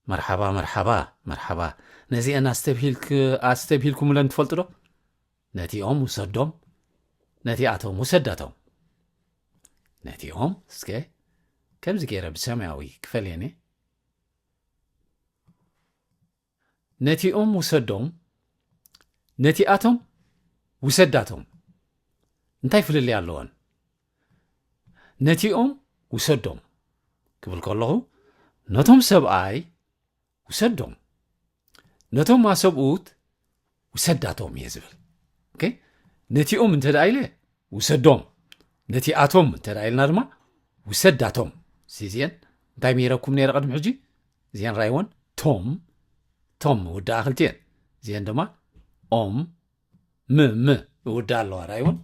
መርሓባ መርሓባ መርሓባ። ነዚአን ኣስተብሂልክ ኣስተብሂልኩምለን ትፈልጡ ዶ? ነቲኦም ውሰዶም፣ ነቲኣቶም ውሰዳቶም። ነቲኦም እስከ ከምዚ ገይረ ብሰማያዊ ክፈልየን እየ። ነቲኦም ውሰዶም፣ ነቲኣቶም ውሰዳቶም። እንታይ ፍልልይ ኣለወን? ነቲኦም ውሰዶም ክብል ከለኹ፣ ነቶም ሰብኣይ ውሰዶም፣ ነቶም ኣሰብኡት ውሰዳቶም እየ ዝብል። ኦኬ? ነቲኦም እንተ ደኣ ኢለ ውሰዶም፣ ነቲኣቶም እንተ ደኣ ኢልና ድማ ውሰዳቶም። እዚአን እንታይ ምሂረኩም ነይረ ቅድሚ ሕጂ? እዚአን ራይወን ቶም፣ ቶም ውዳኣ ክልቲአን። እዚአን ድማ ኦም፣ ም፣ ም ውዳእ ኣለዋ። ራይወን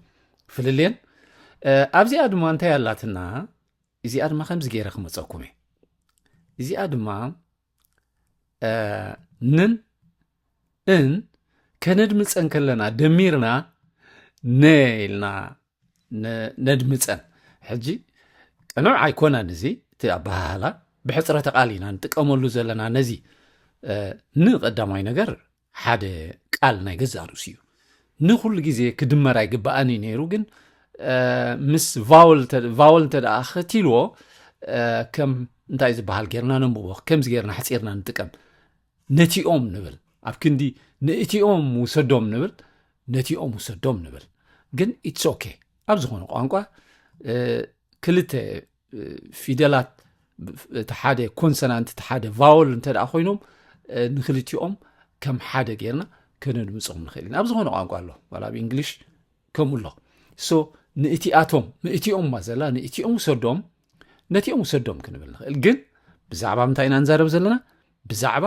ፍልልየን። እ፣ ኣብዚኣ ድማ እንታይ ኣላትና? እዚኣ ድማ ከምዚ ገይረ ክመፀኩም እየ። እዚኣ ድማ እ፣ ንን ን ከነድምፀን ከለና ደሚርና ነ ኢልና ነ-፣ ነድምፀን። ሕጂ ቅኑዕ ኣይኮነን እዚ እቲ ኣበሃህላ፣ ብሕፅረተ ቃል ኢና ንጥቀመሉ ዘለና ነዚ። እ፣ ን ቀዳማይ ነገር ሓደ ቃል ናይ ገዛእ ርእሱ እዩ። ንኹሉ ግዜ ክድመር ኣይግባእን እዩ ነይሩ፣ ግን፣ እ፣ ምስ ቫወል እንተ-፣ ቫወል እንተ ደኣ ኸቲልዎ፣ እ፣ ከም እንታይ ዝበሃል ጌርና ነንብቦ፣ ከምዚ ጌርና ሕፂርና ንጥቀም። ነቲኦም ንብል። ኣብ ክንዲ ንእቲኦም ውሰዶም ንብል፣ ነቲኦም ውሰዶም ንብል። ግን it's okay። ኣብ ዝኾነ ቋንቋ፣ እ፣ ክልተ፣ እ፣ ፊደላት፣ ብ-፣ እቲ ሓደ ኮንሰናንት፣ እቲ ሓደ ቫወል እንተ ደኣ ኮይኖም፣ እ፣ ንክልቲኦም ከም ሓደ ጌርና ከነድምጾም ንኽእል ኢና። ኣብ ዝኾነ ቋንቋ ኣሎ። ዋላ ኣብ እንግሊሽ ከምኡ ኣሎ። ሶ ንእቲኣቶም፣ ንእቲኦም እማ ዘላ፣ ንእቲኦም ውሰዶም፣ ነቲኦም ውሰዶም ክንብል ንኽእል። ግን ብዛዕባ ምንታይ ኢና ንዛረብ ዘለና? ብዛዕባ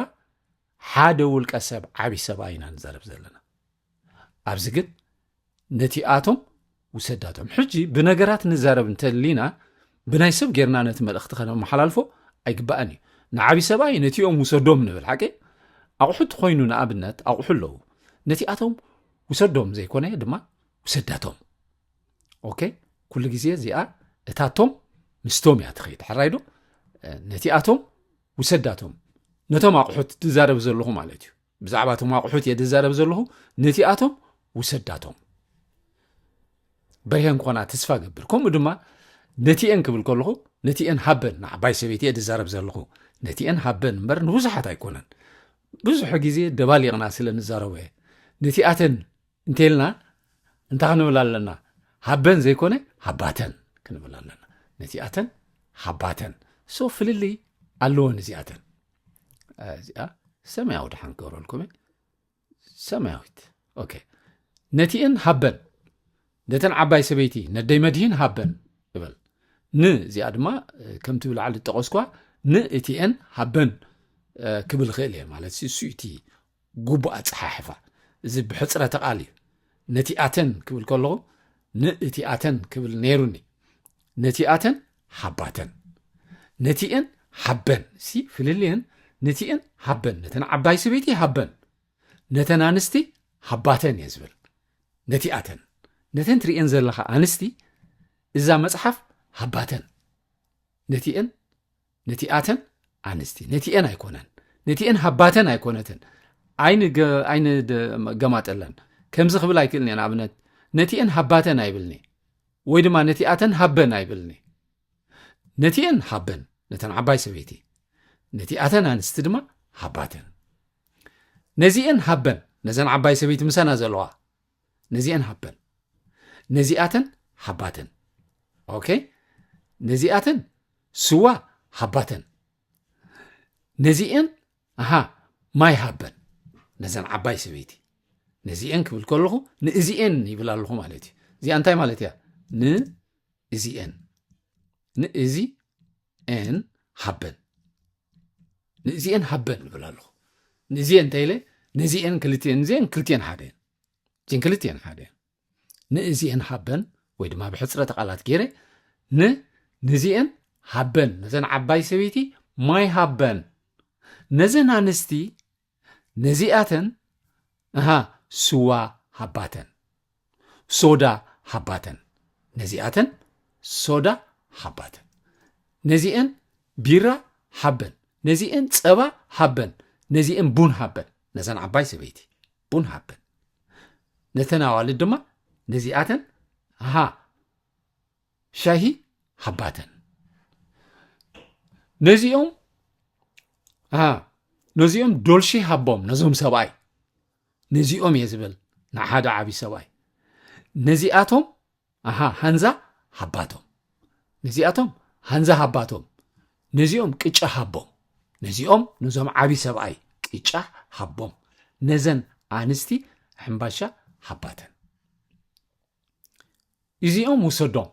ሓደ ውልቀ ሰብ፣ ዓቢ ሰብኣይ ኢና ንዛረብ ዘለና። ኣብዚ ግን ነቲኣቶም ውሰዳቶም። ሕጂ ብነገራት ንዛረብ እንተሊና፣ ብናይ ሰብ ጌርና ነቲ መልእኽቲ ከነመሓላልፎ ኣይግባእን እዩ። ንዓቢ ሰብኣይ ነቲኦም ውሰዶም ንብል፣ ሓቂ? ኣቑሑት ኮይኑ ንኣብነት ኣቑሑ ኣለዉ። ነቲኣቶም ውሰዶም ዘይኮነ ድማ ውሰዳቶም። ኦኬ? ኩሉ ግዜ እዚኣ እታቶም ምስቶም እያ ትኸይድ። ሕራይ ዶ? ነቲኣቶም ውሰዳቶም። ነቶም ኣቑሑት ትዛረብ ዘለኹ ማለት እዩ። ብዛዕባ እቶም ኣቑሑት እየ ዝዛረብ ዘለኹ። ነቲኣቶም ውሰዳቶም። በርሄን ክኾና ተስፋ ገብር። ከምኡ ድማ ነቲኤን ክብል ከለኹ፣ ነቲኤን ሃበን፣ ንዓባይ ሰበይቲ እየ ዝዛረብ ዘለኹ። ነቲኤን ሃበን እምበር ንብዙሓት ኣይኮነን። ብዙሕ ግዜ ደባሊቕና ስለ ንዛረቦ እየ። ነቲኣተን እንተልና እንታይ ክንብል ኣለና? ሃበን ዘይኮነ ሃባተን ክንብል ኣለና። ነቲኣተን ሃባተን። ሶ ፍልልይ ኣለወን እዚኣተን። እዚኣ ሰማያዊ ድሓን ክገብረልኩም እየ። ሰማያዊት። ኦኬ። ነቲኤን ሃበን። ነተን ዓባይ ሰበይቲ ነደይ መድሂን ሃበን እበል። ን እዚኣ ድማ፣ እ፣ ከምቲ ብላዕሊ ዝጠቐስኳ፣ ንእቲኤን ሃበን፣ እ፣ ክብል ክእል እየ። ማለት እሱ እቲ ግቡእ ኣጸሓሕፋ። እዚ ብሕጽረተ ቃል እዩ። ነቲኣተን ክብል ከለኹ፣ ንእቲኣተን ክብል ነይሩኒ። ነቲኣተን ሃባተን። ነቲኤን ሃበን። ሲ ፍልልየን፣ ነቲኤን ሃበን። ነተን ዓባይ ሰበይቲ ሃበን። ነተን ኣንስቲ ሃባተን እየ ዝብል። ነቲኣተን። ነተን ትርእየን ዘለኻ ኣንስቲ እዛ መጽሓፍ ሃባተን። ነቲኤን፣ ነቲኣተን ኣንስቲ። ነቲኤን ኣይኮነን። ነቲኤን ሃባተን ኣይኮነትን። ኣይን ገ-፣ ኣይን ደ-፣ ገማጠለን። ከምዚ ክብል ኣይክእልን እየ። ንኣብነት፣ ነቲኤን ሃባተን ኣይብልኒ። ወይ ድማ ነቲኣተን ሃበን ኣይብልኒ። ነቲኤን ሃበን፣ ነተን ዓባይ ሰበይቲ። ነቲኣተን ኣንስቲ ድማ ሃባተን። ነዚኤን ሃበን፣ ነዘን ዓባይ ሰበይቲ ምሳና ዘለዋ። ነዚኤን ሃበን። ነዚኣተን ሃባተን። ኦኬ? ነዚኣተን ስዋ ሃባተን። ነዚኤን፣ ኣሃ፣ ማይ ሃበን። ነዘን ዓባይ ሰበይቲ። ነዚኤን ክብል ከለኹ፣ ንእዚኤን ይብል ኣለኹ ማለት እዩ። እዚኣ እንታይ ማለት እያ? ንእዚኤን። ንእዚኤን ሃበን። ንእዚኤን ሃበን ይብል ኣለኹ። ንእዚኤን እንተ ኢለ፣ ነዚኤን ክልቲኤን፣ እዚኤን ክልቲኤን ሓደ እየን። እዚኤን ክልቲኤን ሓደ እየን። ንእዚኤን ሃበን፣ ወይ ድማ ብሕጽረተ ቃላት ገይረ፣ ን-፣ ንዚኤን ሃበን፣ ነዘን ዓባይ ሰበይቲ ማይ ሃበን። ነዘን ኣንስቲ፣ ነዚኣተን፣ ኣሃ፣ ስዋ ሃባተን። ሶዳ ሃባተን። ነዚኣተን፣ ሶዳ ሃባተን። ነዚኤን፣ ቢራ ሃበን። ነዚኤን ጸባ ሃበን፣ ነዚኤን ቡን ሃበን፣ ነዘን ዓባይ ሰበይቲ ቡን ሃበን። ነተን ኣዋልድ ድማ ነዚኣተን፣ ኣሃ፣ ሻሂ ሃባተን። ነዚኦም፣ ኣሃ፣ ነዚኦም ዶልሺ ሃቦም፣ ነዞም ሰብኣይ። ነዚኦም እየ ዝብል፣ ንሓደ ዓቢ ሰብኣይ። ነዚኣቶም፣ ኣሃ፣ ሃንዛ ሃባቶም። ነዚኣቶም ሃንዛ ሃባቶም። ነዚኦም ቅጫ ሃቦም። ነዚኦም፣ ነዞም ዓቢ ሰብኣይ ቅጫ ሃቦም። ነዘን ኣንስቲ ሕምባሻ ሃባተን። እዚኦም ውሰዶም።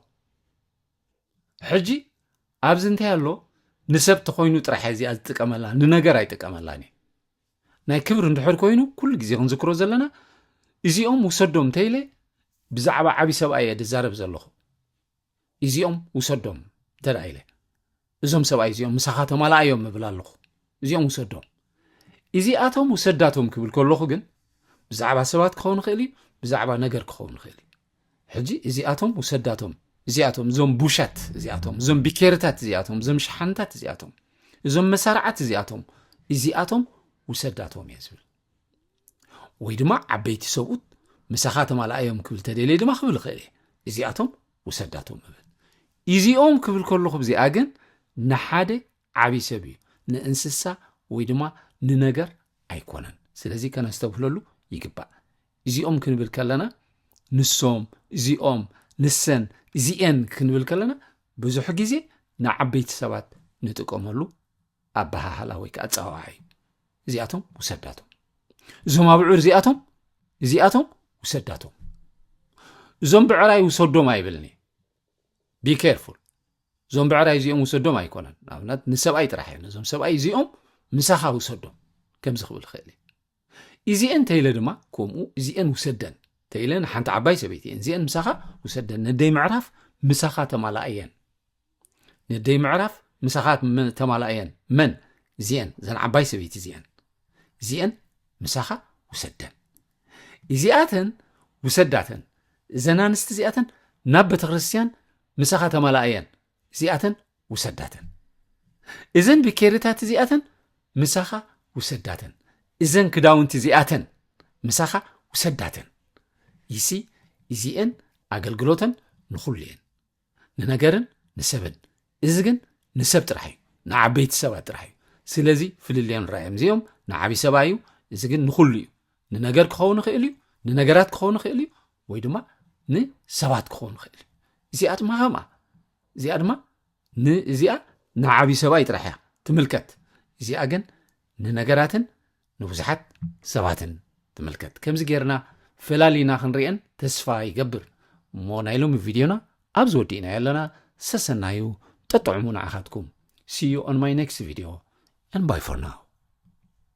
ሕጂ ኣብዚ እንታይ ኣሎ? ንሰብ ተኾይኑ ጥራሕ እዚኣ ዝጥቀመላ፣ ንነገር ኣይጥቀመላን እዩ። ናይ ክብሪ እንድሕር ኮይኑ፣ ኩሉ ግዜ ክንዝክሮ ዘለና፣ እዚኦም ውሰዶም እንተኢለ፣ ብዛዕባ ዓቢ ሰብኣይ እየ ዝዛረብ ዘለኹ። እዚኦም ውሰዶም እንተ ደኣ ኢለ፣ እዞም ሰብኣይ እዚኦም ምሳኻ ተማላኣዮም እብል ኣለኹ። እዚኦም ውሰዶም። እዚኣቶም ውሰዳቶም ክብል ከለኹ ግን፣ ብዛዕባ ሰባት ክኸውን ይኽእል እዩ፣ ብዛዕባ ነገር ክኸውን ይኽእል እዩ። ሕጂ እዚኣቶም ውሰዳቶም፣ እዚኣቶም፣ እዞም ቡሻት እዚኣቶም፣ እዞም ቢኬርታት እዚኣቶም፣ እዞም ሸሓንታት እዚኣቶም፣ እዞም መሳርዓት እዚኣቶም፣ እዚኣቶም ውሰዳቶም እየ ዝብል። ወይ ድማ ዓበይቲ ሰብኡት ምሳኻ ተማላኣዮም ክብል ተደልየ ድማ ክብል ይኽእል እየ። እዚኣቶም ውሰዳቶም እብል። እዚኦም ክብል ከለኹ፣ እዚኣ ግን ንሓደ ዓቢ ሰብ እዩ። ንእንስሳ ወይ ድማ ንነገር ኣይኮነን። ስለዚ ከነስተብህለሉ ይግባእ። እዚኦም ክንብል ከለና፣ ንሶም፣ እዚኦም፣ ንሰን፣ እዚኤን ክንብል ከለና፣ ብዙሕ ግዜ ንዓበይቲ ሰባት ንጥቀመሉ ኣበሃህላ ወይ ከዓ ኣጸዋውዓ እዩ። እዚኣቶም ውሰዳቶም። እዞም ኣብዑር እዚኣቶም፣ እዚኣቶም ውሰዳቶም። እዞም ብዕራይ ውሰዶም ኣይብልን እየ። Be careful። እዞም ብዕራይ እዚኦም ውሰዶም ኣይኮነን። ንኣብነት ንሰብኣይ ጥራሕ እየ። ነዞም ሰብኣይ እዚኦም ምሳኻ ውሰዶም ከምዚ ክብል ይኽእል እየ። እዚኤን እንተኢለ ድማ ከምኡ፣ እዚኤን ውሰደን እንተኢለ ንሓንቲ ዓባይ ሰበይቲ እየን። እዚኤን ምሳኻ ውሰደን። ነደይ ምዕራፍ ምሳኻ ተማላእየን። ነደይ ምዕራፍ ምሳኻ ም-፣ ተማላእየን። መን? እዚኤን፣ እዘን ዓባይ ሰበይቲ እዚኤን። እዚኤን ምሳኻ ውሰደን። እዚኣተን ውሰዳተን። እዘን ኣንስቲ እዚኣተን ናብ ቤተክርስትያን ምሳኻ ተማላእየን። እዚኣተን ውሰዳተን። እዘን ብኬርታት እዚኣተን ምሳኻ ውሰዳተን። እዘን ክዳውንቲ እዚኣተን ምሳኻ ውሰዳተን። ይሲ፣ እዚኤን ኣገልግሎተን ንኹሉ እየን። ንነገርን ንሰብን። እዚ ግን ንሰብ ጥራሕ እዩ፣ ንዓበይቲ ሰባት ጥራሕ እዩ። ስለዚ ፍልልዮም ንረኣዮም። እዚኦም ንዓቢ ሰብኣይ እዩ፣ እዚ ግን ንኹሉ እዩ። ንነገር ክኸውን ይኽእል እዩ፣ ንነገራት ክኸውን ይኽእል እዩ፣ ወይ ድማ ንሰባት ክኸውን ይኽእል እዩ። እዚኣ ድማ ከምኣ። እዚኣ ድማ ን-፣ እዚኣ ንዓቢ ሰብኣይ ጥራሕ እያ ትምልከት። እዚኣ ግን ንነገራትን ንብዙሓት ሰባትን ትምልከት። ከምዚ ጌርና ፈላሊና ክንሪአን ተስፋ ይገብር። እሞ ናይ ሎሚ ቪድዮና ኣብዚ ወዲእና ኣለና። ሰሰናዩ፣ ጠጥዕሙ ንዓኻትኩም። See you on my next video and bye for now።